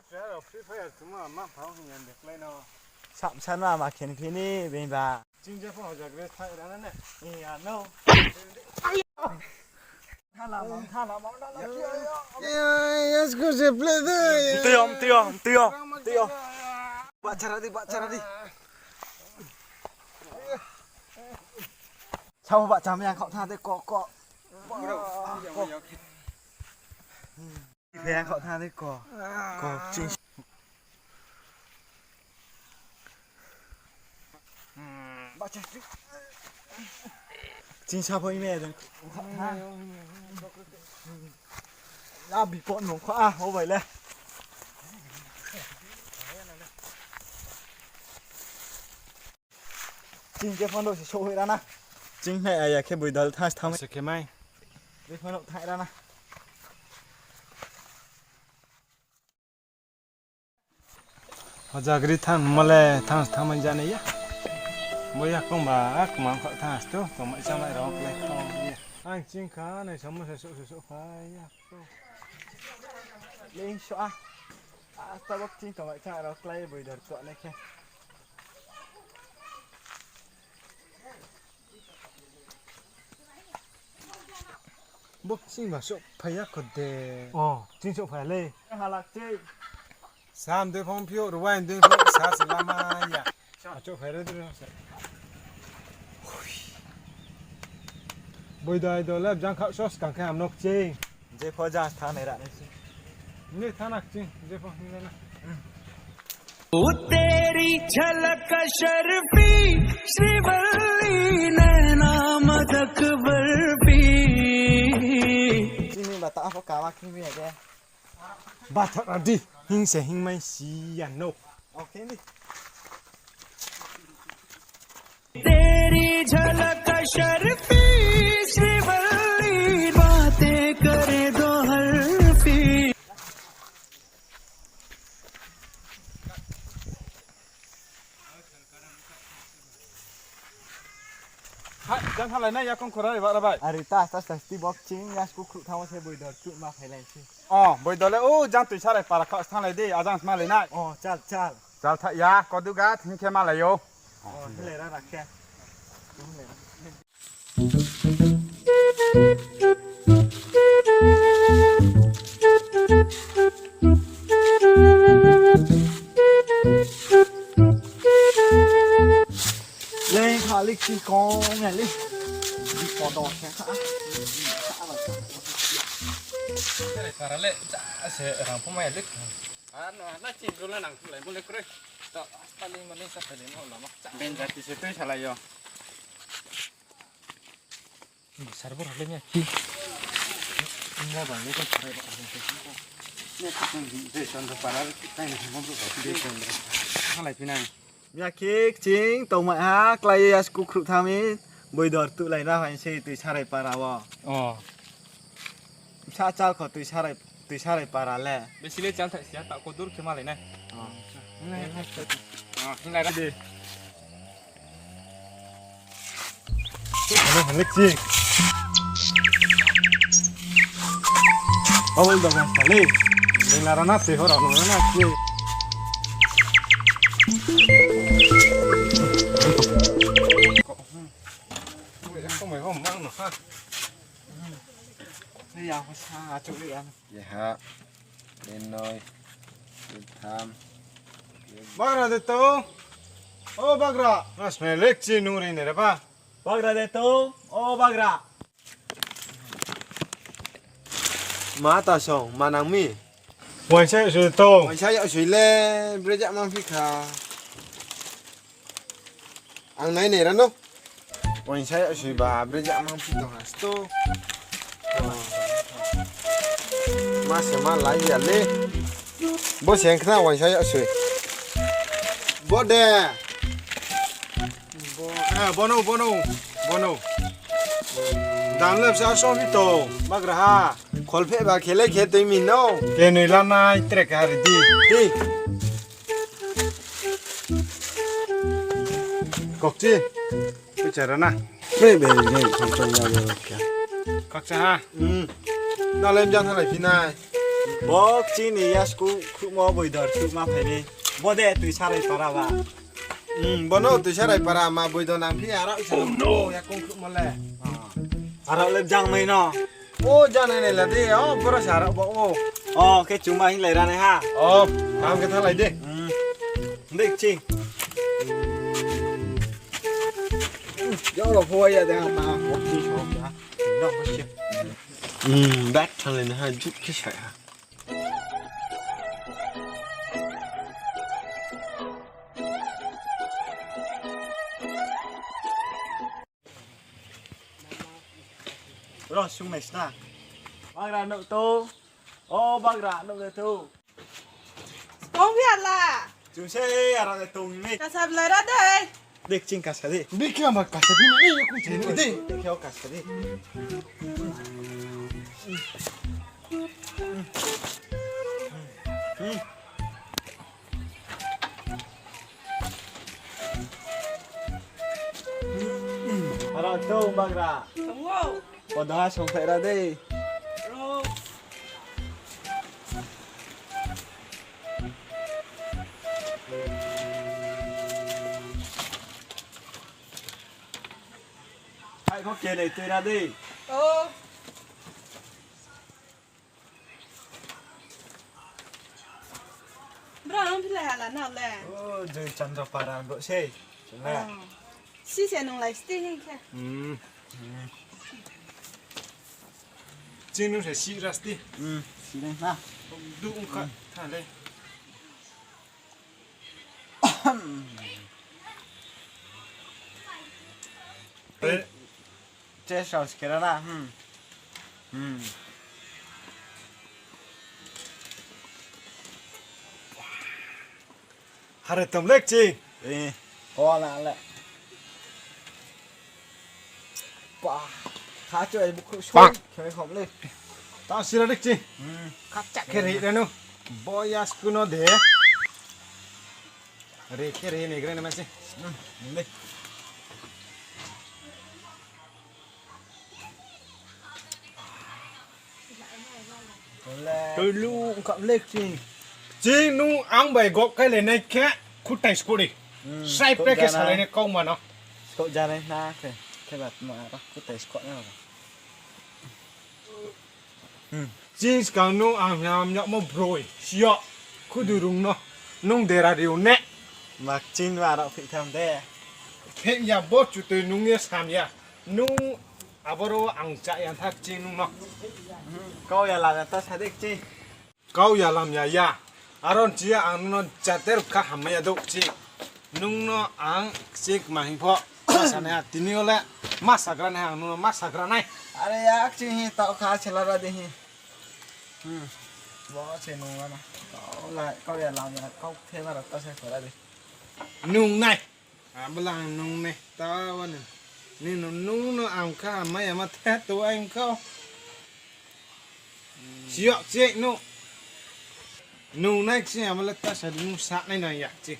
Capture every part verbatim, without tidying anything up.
Free Fire tuma ma phang hing yan de play no. Sam san ma ma khen phini beng ba. Ching je pho hojak re thai ra na ne. Iya no. Thala ma, thala ma, thala ma. Iya, iya, school se play de. Tiyo, tiyo, tiyo, tiyo. Ba chara di, ba chara di. Sao ba cham yang khau tha de ko, ko. Yang khau tha de ko. Ko, ching. Ching sa phoi me den. La bi po nong kha, o bai le. Ching je phano se so hoi ra na. Ching nai aya khe boi dal thas tham. Se khe mai. Je phano thai ra na. Hojagri thang mole thang thang mai jani ya. Boya kong ba kmang kho thang sto, tongmai chamai rao kle kho ye. Ang ching kha nai samo se so se so phai ya. Ling so a. Asta bok ching tongmai chamai rao klai boi dor to ne khe. Bo ching ba souhphai ya kho de. O, ching souhphai le. Halak ching. Sam de phong phio, ruwai de phong sa se lama ya. Achouh phai re de se. Boi dai do lep jang khak sos kang khe ham nok ching. Je pho jang thanai ra nai se. Ni thanak ching, je pho hinai na. वो तेरी झलक अशरफी, श्रीवल्ली नैना मदक barfi. Chini ba ta pho kama khe mi ya de. Ba tha ra di, hing se hing mai si ya no. Okay ni. तेरी झलक अशरफी, श्रीवल्ली बातें करे दो हरफी। Hai, jang thanglai nai, yakong khora bai, bara bai. Ari ta, ta, ta, sti bok ching, yas kukhruh thangmo se boi dor, chuh ma phailai se. O, boi dor le, o, jang tuisarai para kha thanglai di, ajang smalai nai. O, chal, chal. Chal tha ya, koduga, thing khe malai yo. O, hilai ra ra khe. Hilai ra. Leng khalik si kong ya le. Di podo khe kha. Para le, ja, se rang pho mai le. Ano, na ching dula nang tulai mo le kroi. Ta, ta le mo le sa phai le no lama. Benjati se tui salai yo. Sarbor le nya ki. Nya ba le ko sarai ba. Nya ki tong de chon para kai na mo bro. De chon. Halai pinang. Ya khe kching tongmai ha, klái ye yas kukhruh thang mi, boi dor tuhlai na phai se tuisarai para wo. O. Bsa chal kho tuisarai, tuisarai para le. Besi le chal thai sia, ta kodur khe malai nai. O. O, hinglai ra. Ano, lekching. Awal dong sa le. Leng lara na se hora no na se. Ko mai hom mang no ha. Ni ya ho sa chu ya. Ye ha. Denoi. Tham. Bagra de to. O bagra. Nas me lekching nung ri ne re ba. Bagra de to, o bagra. Ma ta song, ma nang mi? Waisa yag soi to. Waisa yag soi le, brejak mang phi kha. Ang nai nai ra no. Waisa yag soi ba, brejak mang phi tong ha sto. Ma se ma lai ya le. Bo se khna waisa yag soi. Bo de. Bo, eh, bono, bono, bono. Dam le bsa song phi to, bagra ha. Kholpheh ba khe le khe tui mi no. Khe nui la nai, tre khe hari di. Di. Kokchi. Tui chara na. Be, be, be, kokchi ya, be, kokchi. Kokchi ha. Hmm. Na le mjang thalai phi nai. Bo chini yasku khruhmo boidor khruhma phai ni. Bo de Tuisarai para ba. Hmm, bono Tuisarai para ma boidor nang phi aro sa. Oh no! Bo yakung khruhmo le. Ah. Aro le jang mai no. O jang nai nai la de, o boro sa aro bo o. O, khe chuma hin lai ra nai ha. O, kam khe thalai de. Hmm. Dek ching. Yo lo pho ya de ha ta. Bo ching so ya. No, bo ching. Hmm, bag thalai na ha, jut khe sai ha. Ro, sung nai sna. Bagra nuh to. O, bagra nuh de to. Tong phi hala. Chung se aro de tong mi. Kasa bla ra de. Dek ching kasa de. Dek ching ama kasa de. Ni ni ku ching de. Dek ching kasa de. Aro to bagra. Tong o. Podaha songkhlai ra de. Ro. Hai kho kenai tui ra de. O. Bro, nung phi lai hala na le? O, Joi Chandra para bro sei. Chunga. O. Si se nung lai sti hing khe. Hmm. Chini se si ra sti. Hmm, si re na. Du ung kha, tha le. Test house khe ra na, hmm. Hmm. Hare tom lek chi. Eh, ko na le. Pa, kha chu ai bukhu so, khe khom le. Ta sira dik chi. Hmm. Kha chak khe ri re nu. Boya skuno de. Re khe re ne gre ne ma chi. Hmm, le. Tulu ungkap lek ching. Ching nung ang bai gok kai le nai khe khutai skori. Hmm, sai pre khe salai nai kau ma no. Skok janai na khe, khe bat ma ro khutai skok na. Hmm. Ching skang nung ang ham yag mo broi. Siyo. Khudu rung no. Nung dera riu ne. Mak ching ma ro phih tham de. Phih ya bo chutui nung ye sam ya. Nung aboro ang cha ya thak ching nung no. Hmm. Kau ya la ta sa dek ching. Kau ya lam ya ya. Aron chi ya ang nung no chater kha hamai ya dok chi. Nung no ang ching ma hing pho. Sa nai ha tini yo le ma sagra nai ha ang nung no ma sagra nai. Are ya ching hi tau kha chela ra de hi. Hmm. Bo se nung la na. Kau la, kau ya lam ya, kau the ma ra ta se kora de. Nung nai. Abla ang nung nai. Ta wa ni. Ni nung nung no ang kha ma ya ma the tu ang kau. Siyo ching nung. Nung nai ching ya ma le ta sa nung sa nai na ya ching.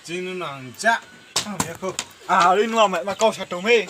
Ching nung nang cha. Ah, ya ko. Ah, ri nung ma, ma kau sa tong mi.